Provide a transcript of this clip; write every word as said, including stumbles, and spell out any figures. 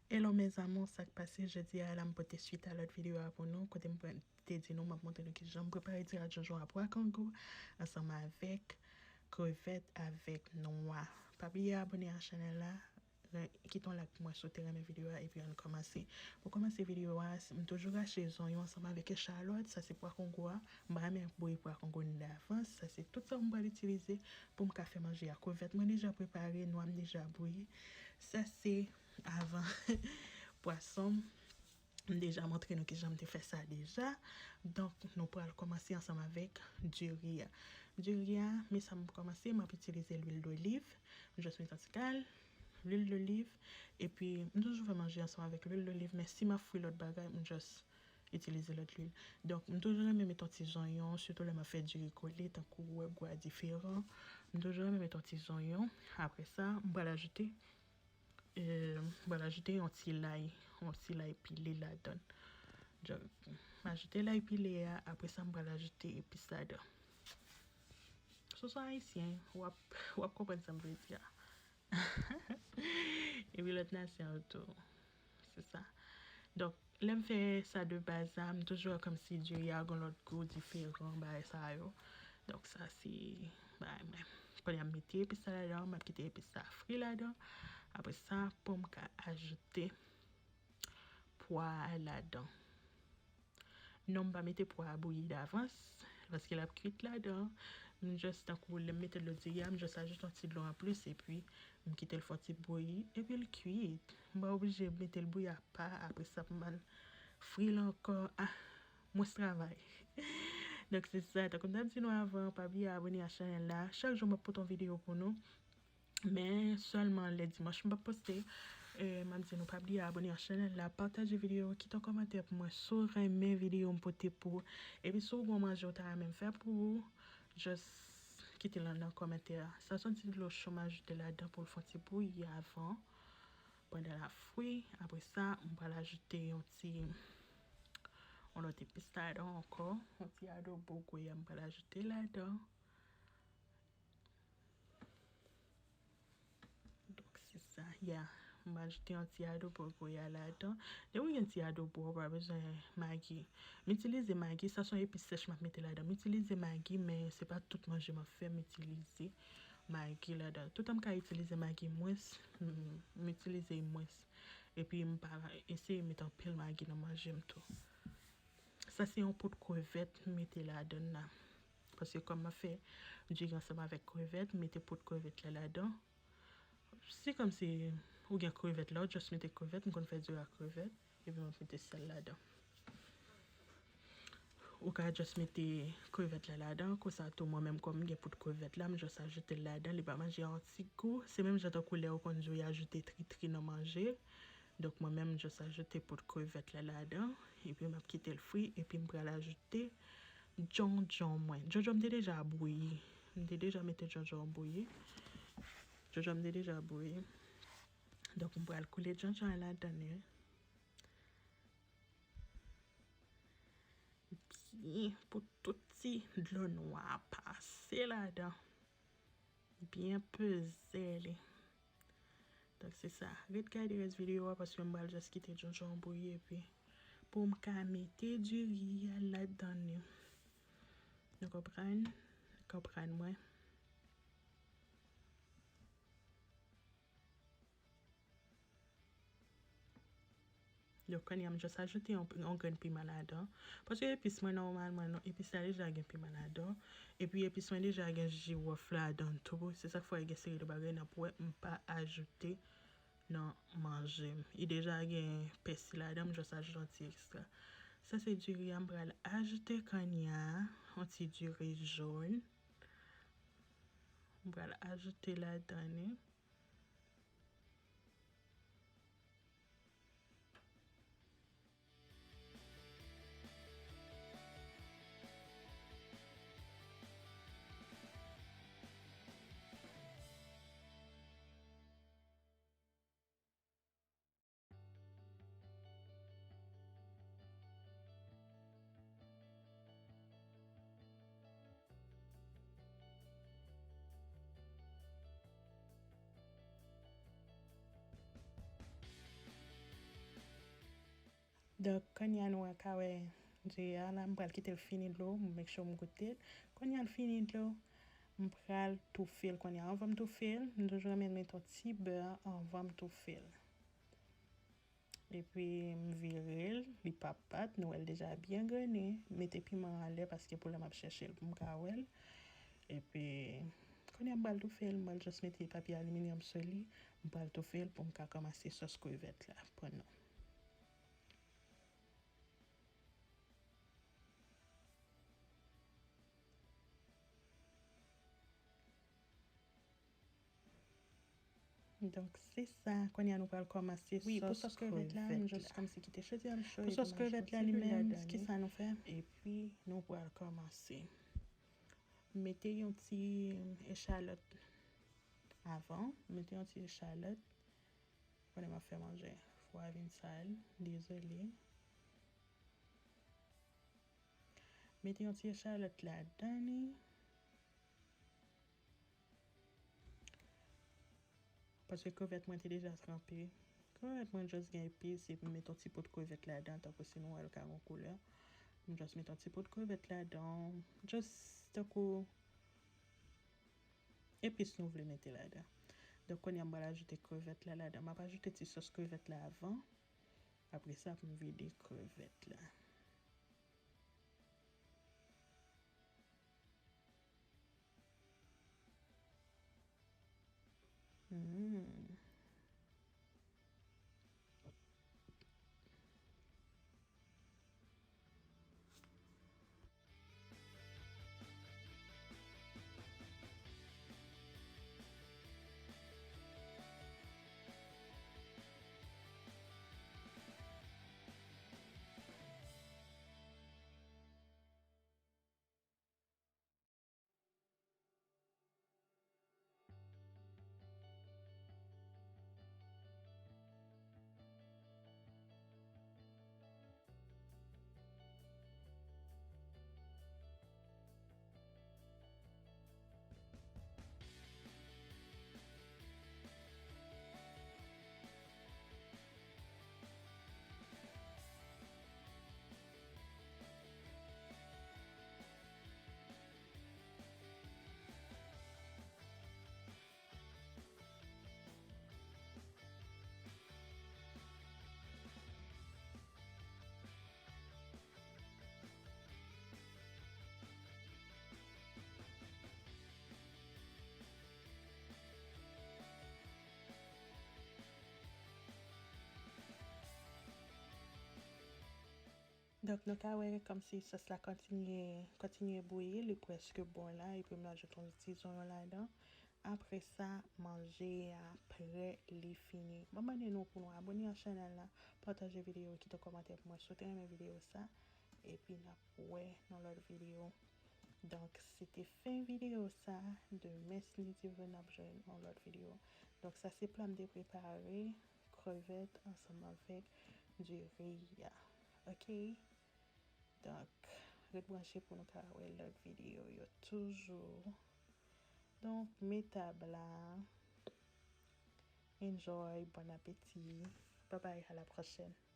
Hello mes amours, sa k pase? Jodi a la m pote swit a lòt videyo a pou nou, kote m te di nou m ap montre nou kijan m prepare ti rad jonjon a pwa kango ansanm avèk krevèt avèk nwa. Pa bliye abòne a chanèl la, kite yon like pou mwen si w te renmen videyo a, epi ann kòmanse. Pou kòmanse videyo a, m toujou rache zonyon ansanm avèk echalòt. Sa se pwa kango a. M pa renmen bouyi pwa kango n davans. Sa se tout sa m pral itilize pou m ka fè manje a. Krevèt mwen deja prepare, nwa m deja bouyi. Sa se avan pwason m. M deja montre nou kijan m te fè sa deja. Donk, nou pral kòmanse ansanm avèk diri a. Diri a, men sa m kòmanse, m ap itilize lwil doliv. M just met yon ti kal, lwil doliv. Epi, m toujou fè manje ansanm avèk lwil doliv, men si m ap fri lòt bagay, m just itilize lòt lwil. Donk, m toujou renmen met yon ti zonyon, sitou lè m ap fè diri kole, tankou w wè gou a diferan. M toujou renmen met yon ti zonyon. Apre sa, m pral ajoute, e, m pral ajoute yon ti lay, yon ti lay pile ladan l. Donk, m ajoute lay pile a, apre sa, m pral ajoute epis ladan. Si w se ayisyen, w ap, w ap konprann sa m vle di a. Epi lòt nasyon yo tou. Se sa. Donk, lè m fè sa de baz la, m toujou wè kòmsi diri a gon lòt gou diferan, bagay sa yo. Donk, sa se bagay mwen. Kounye a m mete epis la ladan, m ap kite epis la fri ladan. Apre sa, pou m ka ajoute pwa a ladan. Non, m pa mete pwa a bouyi davans, paske l ap kuit ladan. M just, tankou lè m mete dlo diri a, m just ajoute yon ti dlo anplis, epi m kite l fè yon ti bouyi, epi l kuit. M pa oblije mete l bouyi apa, apre sa pou m al fri l ankò. Ah, mwens travay. Donk se sa, tankou m t ap di nou avan, pa bliye abòne a chanèl la. Chak jou m ap pote yon videyo pou nou. Men sèlman lè dimanch m p ap poste. E, m ap di nou pa bliye abòne ak chanèl la, pataje videyo, kite yon kòmantè pou mwen si w renmen videyo m pote pou ou. Epi si w gen yon manje w ta renmen m fè pou ou, just kite l nan kòmantè a. Sa se yon ti dlo cho m ajoute ladan pou l fè yon ti bouyi avan, pandan l ap fri. Apre sa, m pral ajoute yon ti, yon lòt epis ladan ankò. Yon ti adobo goya m pral ajoute ladan. Donk, se sa, ya. M ajoute yon ti adobo goya ladan. Depi w gen ti adobo, ou pa bezwen magi. M itilize magi, sa se yon epis sèch m ap mete ladan. M itilize magi, men se pa tout manje m ap fè, m itilize magi ladan. Toutan m ka itilize magi mwens, m, m itilize mwens. Epi m pa eseye met anpil magi nan manje m tou. Sa se yon poud krevèt m mete ladan la. Paske kòm m ap fè diri ansanm avèk krevèt, m mete poud krevèt la ladan. Se kòmsi ou gen krevèt la, ou just mete krevèt, m konn fè diri ak krevèt, epi m ap mete sèl ladan. Ou ka just mete krevèt la ladan, konsa tou mwen menm kòm m gen poud krevèt la, m just ajoute l ladan, li ba manje a yon ti gou. Se menm jan tankou lè ou konn di w ajoute tritri nan manje. Donk mwen menm m just ajoute poud krevèt la ladan, epi m ap kite l fri, epi m pral ajoute djondjon mwen. Djondjon m te deja bouyi. M te deja mete djondjon an bouyi. Djondjon m te deja bouyi. Donk, m pral koule djondjon an ladan li. Byen, pou tout ti dlo nwa a pase ladan. Byen peze li. Donk, se sa. Ret gade rès videyo a, paske m pral just kite djondjon an bouyi, epi pou m ka mete diri a ladan li. Nou konprann? Konprann mwen. Donk, kounye a, m just ajoute yon, yon grenn piman ladan. Paske epis mwen, nòmalman, non, epis la deja gen piman ladan. Epi, epis mwen deja gen jiwòf ladan tou. Se sa k fè gen seri de bagay n ap wè, m pa ajoute nan manje m. Li deja gen pèsi ladan, m just ajoute yon ti ekstra. Sa se diri a, m pral ajoute kounye a, yon ti diri jòn. M pral ajoute ladan li. Donk, kounye a nou ka wè diri a la, m pral kite l fini dlo, m make sure m goute l. Kounye a l fini dlo, m pral toufe l kounye a. Anvan m toufe l, m toujou renmen met yon ti bè anvan m toufe l. Epi m vire l, li p ap bat, nou wè l deja byen grennen. Mete piman anlè paske pou lè m ap chèche l pou m ka wè l. Epi, kounye a m pral toufe l, m pral just mete papye aliminyòm sou li, m pral toufe l pou m ka kòmanse sòs krevèt la, pran non. Donk, se sa. Kounye a nou pral kòmanse sòs krevèt la. Wi, pou sòs krevèt la, m just kòmsi kite chodi a m cho epi m ajoute yon ti lwil ladan li. Pou sòs krevèt la li menm, kisa nou fè? Epi, nou pral kòmanse. Mete yon ti echalòt avan. Mete yon ti echalòt. Konnen m ap fè manje. Fwa vin sal. Dezole. Mete yon ti echalòt ladan li. Paske krevèt mwen te deja tranpe. Krevèt mwen just gen epis, epi m met yon ti poud krevèt ladan, tankou si nou wè l ka gen koulè. M just met yon ti poud krevèt ladan, just tankou epis nou vle mete ladan. Donk, kounye a m pral ajoute krevèt la ladan. M ap ajoute ti sòs krevèt la avan. Apre sa, pou m vide krevèt la. Hmm. Donk, nou ka wè kòmsi sòs la kontinye, kontinye bouyi, li prèske bon la, epi m ajoute yon ti zonyon ladan. Apre sa, manje a prè, li fini. M ap mande nou pou nou abòne a chanèl la, pataje videyo, kite kòmantè pou mwen si w te renmen videyo sa, epi n ap wè nan lòt videyo. Donk, se te fen videyo sa. Demen, si Dye vle, n ap jwenn yon lòt videyo. Donk, sa se pla m te prepare, krevèt ansanm avèk diri a. Oke? Donk, ret branche pou nou ka wè lòt videyo yo toujou. Donk, men tab la. Enjoy, bon apeti. Bye bye, à la prochaine.